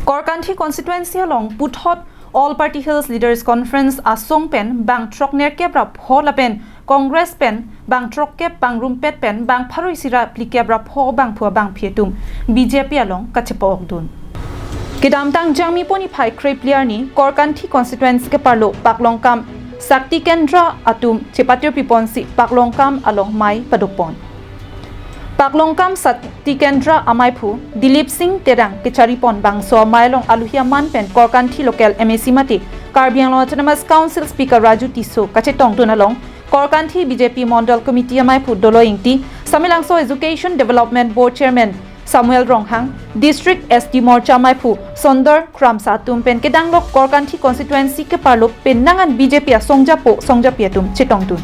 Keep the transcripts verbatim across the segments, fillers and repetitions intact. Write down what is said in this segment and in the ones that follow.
Korkanthi constituency along puthot All Party Hills Leaders Conference asong pen bang throknerkep ra pho lapen Congress pen bang throkkep bang rumpet pen bang pharo isi ra phlikep ra pho bangphu abangphi atum B J P along kachepa-okdun. Kedamtang Jangmi pon niphai kre phli arni Korkanthi constituency keparlo Paklongkam Sakti Kendra atum chepatirpi ponsi Paklongkam along mei padopon. Paklongkam Sakti Kendra amaiphu Dilip Singh Terang kecharipon bangso amei along alohi aman pen Korkanthi local M A C mate Karbi Anglong Autonomous Council Speaker Raju Tisso kachetongdun along Korkanthi B J P Mondol Committee amaiphu Dolo Ingti, Samelangso Education Development Board Chairman Samuel Ronghang, District S T Morcha amaiphu Sondor Kramsa atum pen kedanglok Korkanthi constituency keparlo penang an B J P asong japo song japi atum chetongdun.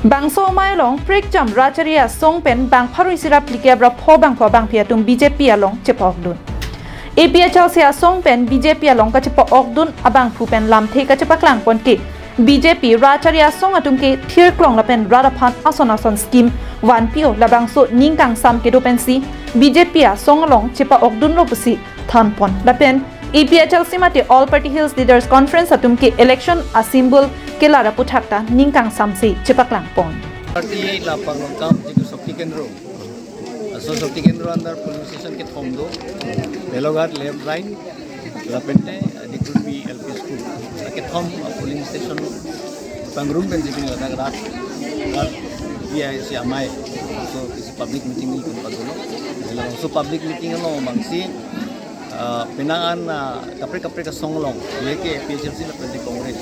Bangso amei along prekjam rat chari asong pen bang pharo isi ra phlikep ra pho bangphu abangphi atum B J P along chepa-okdun. A P H L C asong pen B J P along kachepa-okdun abangphu pen lamthe kachepaklang pon ke B J P rat chari asong atum ke thirklong lapen rat aphan ason ason scheme vanpio labangso ning kangsam kedo pensi B J P asong along chepa-okdunlo pusi thanpon lapen A P H L C mate All Party Hills Leaders Conference atum ke election a-symbol kelar aputhak ta ning kangsamsi chepaklangpon. Party la Paklongkam jitu Sakti Kendra. Laso Sakti Kendra under polling station kethom do. Beloghat left line. Lapente Dikulpi L P school. La kethom polling station pangrum pen jibin ladak rat. Rat B I C amei. So isi public meeting ni kun padulo. Laso public meeting along bangsi ah, penang an, ah, kaprek kaprek asong along, lake A P H L C lapen Congress.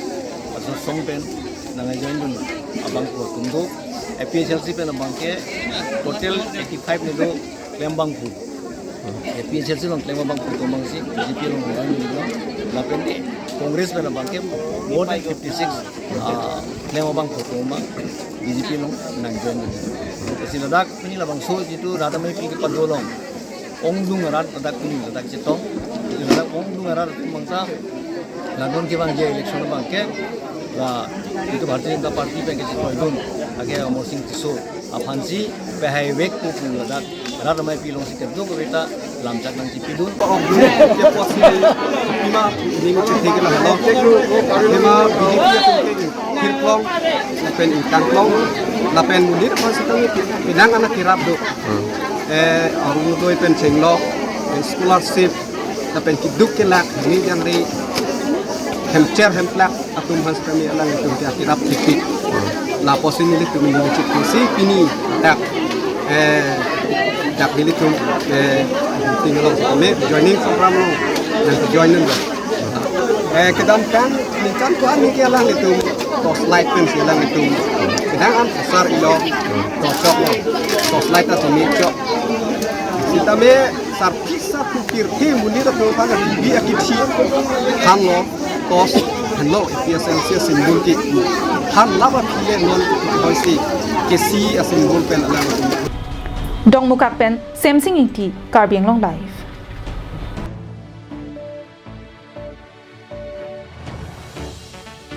Laso asong pen nang join dun abangphu atum do, A P H L C pen abang ke total eighty five ni do klem abangphu. A P H L C along klem abangphu atum bangsi B J P along nang join dun do. Lapen Congress pen abang ke more than fifty six, ah, klem abangphu atum abang B J P along nang join dun. Lasi ladak pini labangso jitu rat ameipi kepadulo along ongdung arat ladak pini ladak chetong. Ladak ongdung arat atum bangsa la non kevangji election abang ke la jitu Bharatiya Janata Party pen kechetoidun ake Amarsing Tisso aphansi pehai vek pu pu ladak rat ameipi alongsi keduk keveta lamchak nangchipidun. Ongdung ke posi pima ning chethek la lo. Pima B J P atum ke thirklong lapen ingkangklong lapen monit aphan setame penang anak kerap do. Eh, Orunodoi pen chenglok, eh, scholarship, lapen keduk kelak, ni jangri, hemcher hemplak atum aphan setame alanglitum ke akerap thikthik. Lapusi nelitum neli chikkusi pini dak, eh, dak nelitum, eh, ting along setame joining program along nang join lo. Eh, kedamtang ningkan ko-an ni ke alanglitum torchlight pensi alanglitum. Kedang an pasar ilo, torchok lo. Torchlight ta tumi chok. Setame sarpi sarpi pirthe monit atum aphan abibi akithi. Hanlo, torch, hanlo, A P H L C symbol ke. Han laba phile non hoisi, kesi a-symbol pen alanglitum. Dongmukak pen Semsing Ingti, Karbi Anglong Live.